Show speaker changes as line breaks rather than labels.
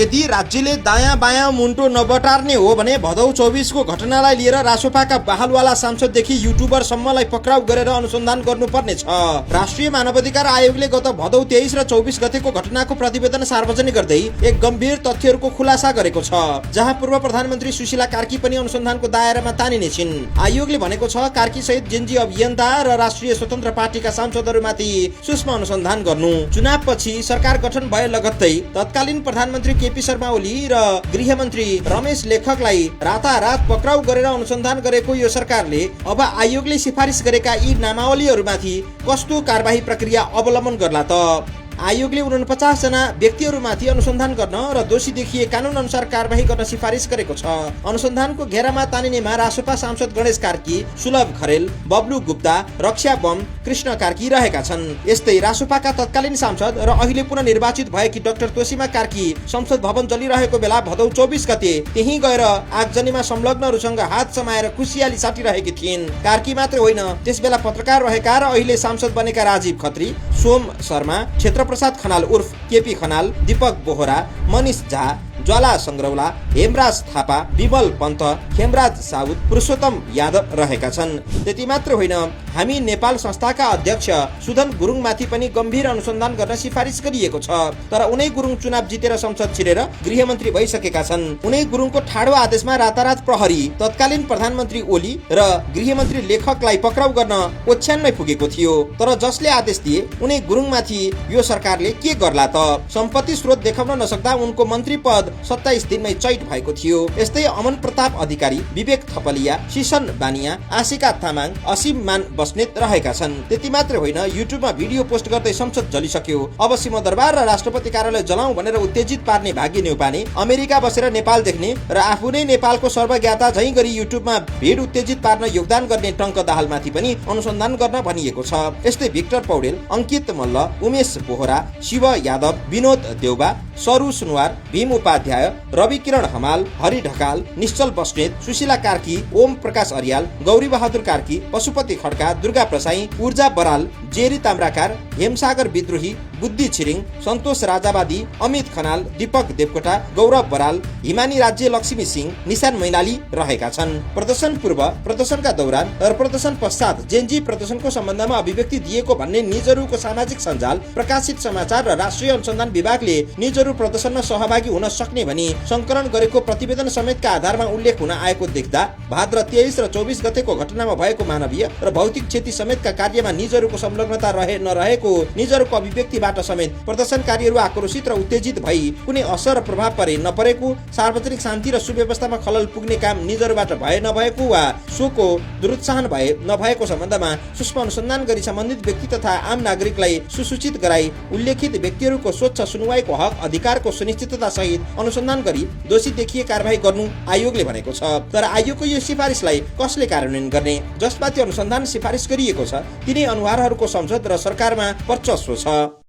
यदि राज्यले दायाँ बायाँ मुन्टो नबटार्ने हो भने भदौ 24 को घटनालाई लिएर रासोपाका बहालवाला सांसददेखि युट्युबरसम्मलाई पक्राउ गरेर अनुसन्धान गर्नुपर्ने छ। राष्ट्रिय मानवाधिकार आयोगले गत भदौ 23 र 24 गतेको घटनाको प्रतिवेदन सार्वजनिक गर्दै एक गम्भीर तथ्यहरूको खुलासा गरेको छ, जहाँ पूर्व प्रधानमन्त्री सुशीला कार्की पनि अनुसन्धानको दायरामा तानिने छिन्। आयोगले भनेको छ कार्की सहित जेन्जी अभियन्ता र राष्ट्रिय स्वतन्त्र पार्टीका सांसदहरूमाथि सूक्ष्म अनुसन्धान गर्नु। चुनावपछि सरकार गठन भए लगत्तै तत्कालीन प्रधानमन्त्री केपी शर्मा ओली र गृहमन्त्री रमेश लेखकलाई रातारात पक्राउ गरेर अनुसन्धान गरेको यो सरकारले अब आयोगले सिफारिस गरेका यी नामावलीहरूमाथि कस्तो कारबाही प्रक्रिया अवलम्बन गर्ला त? आयोगले 49 जना व्यक्तिहरूमाथि अनुसन्धान गर्न र दोषी देखिए कानून अनुसार कारबाही गर्न सिफारिस गरेको छ। अनुसन्धानको घेरामा तानिनेमा रासोपा सांसद गणेश कार्की, सुलभ खरेल, बब्लु गुप्ता, रक्षा बम, कृष्ण कार्की रहेका छन्। यस्तै रासोपाका तत्कालीन सांसद र अहिले पुनः निर्वाचित भएकी डाक्टर तोसीमा कार्की संसद भवन जलिरहेको बेला भदौ 24 गते त्यही गएर आगजनीमा संलग्नहरूसँग हात समाएर खुसियाली साटिरहेकी थिइन्। कार्की मात्र होइन, त्यसबेला पत्रकार रहेका र अहिले सांसद बनेका राजीव खत्री, सोम शर्मा, प्रसाद खनाल उर्फ केपी खनाल, दीपक बोहरा, मनिष झा, ज्वाला संग्रौला, हेमराज थापा, विमल पन्त, खेमराज साउद, पुरुषोत्तम यादव रहेका छन्। त्यति मात्र होइन, हामी नेपाल संस्थाका अध्यक्ष सुदन गुरुङमाथि पनि गम्भीर अनुसन्धान गर्न सिफारिस गरिएको छ। तर उनै गुरुङ चुनाव जितेर संसद छिरेर गृहमन्त्री भइसकेका छन्। उनै गुरुङको ठाडो आदेशमा रातारात प्रहरी तत्कालीन प्रधानमन्त्री ओली र गृहमन्त्री लेखकलाई पक्राउ गर्न ओछ्यानमै पुगेको थियो। तर जसले आदेश दिए उनै गुरुङमाथि यो सरकारले के गर्ला त? सम्पत्ति स्रोत देखाउन नसक्दा उनको मन्त्री पद 27 दिनमै चैट भएको थियो। यस्तै अमन प्रताप अधिकारी, विवेक थपलिया, सिसन बानिया, आशिका तामाङ, असीम मान बस्नेत रहेका छन्। त्यति मात्र होइन, युट्युबमा भिडियो पोस्ट गर्दै संसद जलिसक्यो। अब सिंहदरबार र राष्ट्रपति कार्यालय जलाउँ भनेर उत्तेजित पार्ने भाग्य न्यौपाने, अमेरिका बसेर नेपाल देख्ने र आफू नै नेपालको सर्वज्ञता झै गरी युट्युबमा भिड उत्तेजित पार्न योगदान गर्ने टङ्क दाहालमाथि पनि अनुसन्धान गर्न भनिएको छ। यस्तै भिक्टर पौडेल, अंकित मल्ल, उमेश बोहरा, शिव यादव, विनोद देउबा, सरू सुनवार, भीम उपाध्याय, रवि किरण हमाल, हरि ढकाल, निश्चल बस्नेत, सुशीला कार्की, ओम प्रकाश अर्याल, गौरी बहादुर कार्की, पशुपति खड्का, दुर्गा प्रसाई, ऊर्जा बराल, जेरी ताम्राकार, हेमसागर विद्रोही, बुद्धि छिरिङ, सन्तोष राजावादी, अमित खनाल, दीपक देवकोटा, गौरव बराल, हिमानी राज्य लक्ष्मी सिंह, निशान मैनाली रहेका छन्। प्रदर्शन पूर्व, प्रदर्शनका दौरान र प्रदर्शन पश्चात जेनजी प्रदर्शनको सम्बन्धमा अभिव्यक्ति दिएको भन्ने निजहरूको सामाजिक सञ्जाल, प्रकाशित समाचार र राष्ट्रिय अनुसन्धान विभागले निजहरू प्रदर्शनमा सहभागी हुन सक्ने भनी संकलन गरेको प्रतिवेदन समेतका आधारमा उल्लेख हुन आएको देख्दा भाद्र 23 र 24 गतेको घटनामा भएको मानवीय र भौतिक क्षति समेतका कार्यमा निजहरूको संलग्नता रहे नरहेको, निजहरूको अभिव्यक्तिबाट समेत प्रदर्शनकारीहरू आक्रोशित र उत्तेजित भई कुनै असर र प्रभाव परे नपरेको, सार्वजनिक शान्ति र सुव्यवस्थामा खलल पुग्ने काम निजहरूबाट भए नभएको वा सोको दुरुत्साहन भए नभएको सम्बन्धमा सूक्ष्म अनुसन्धान गरी सम्बन्धित व्यक्ति तथा आम नागरिकलाई सुसूचित गराई उल्लेखित व्यक्तिहरूको स्वच्छ सुनवाईको हक अधिकारको सुनिश्चितता सहित अनुसन्धान गरी दोषी देखिए कारबाही गर्नु आयोगले भनेको छ। तर आयोगको यो सिफारिसलाई कसले कार्यान्वयन गर्ने? जसमाथि अनुसन्धान सिफारिस गरिएको छ तिनै अनुहारहरूको संसद र सरकारमा वर्चस्व छ।